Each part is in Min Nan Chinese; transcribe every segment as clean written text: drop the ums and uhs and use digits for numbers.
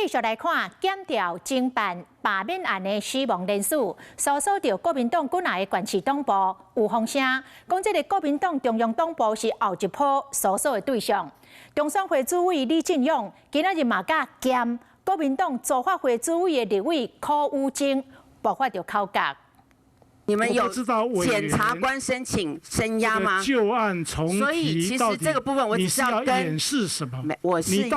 繼續來看檢調偵辦罷免案的死亡連署，搜索著國民黨幾若个縣市黨部有風聲，講這个國民黨中央黨部是後一波搜索的對象。中選會主委李進勇今仔日嘛佮兼國民黨組發會主委的立委柯宇禎爆發著口角。你們有檢察官申請聲押嗎？舊案重提，所以其實這個部分我只是要跟掩飾什麼？我是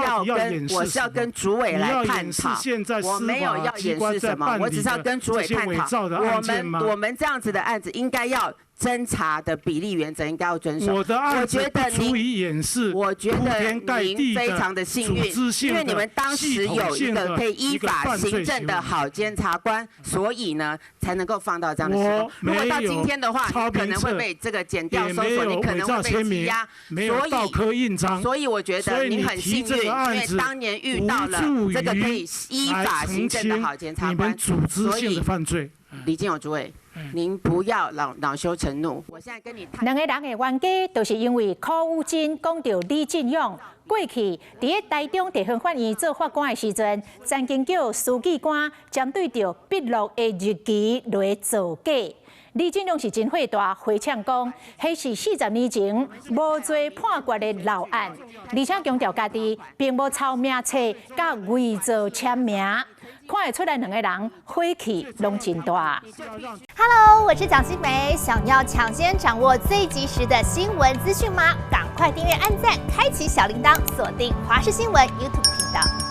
要跟主委來探討。我沒有要掩飾什麼，我只是要跟主委探討。我們這樣子的案子應該要偵查的比例原則應該要遵守。我的案子不足以掩飾。我覺得您非常的幸運，因為你們當時有一個可以依法行政的好監察官，所以呢才能夠放到這樣的時候。如果到今天的話，你可能會被這個檢調搜索，你可能會被羈押。所以，所以我覺得你很幸運，因為當年遇到了這個可以依法行政的好監察官。組織性的犯罪。李進勇主委，您不要惱惱羞成怒。我現在跟你兩個人的冤家，就是因為柯宇禎講著李進勇過去佇咧台中地方法院做法官的時陣，曾經叫書記官針對著筆錄的日期來造假。李進勇是真火大，回嗆講，彼是40年前無罪判決的老案，而且強調家己並無抄名冊佮偽造簽名，看會出來兩個人火氣攏真大。 Hello，我是蔣新梅，想要搶先掌握最及時的新聞資訊嗎？趕快訂閱、按讚、開啟小鈴鐺，鎖定華視新聞 YouTube 頻道。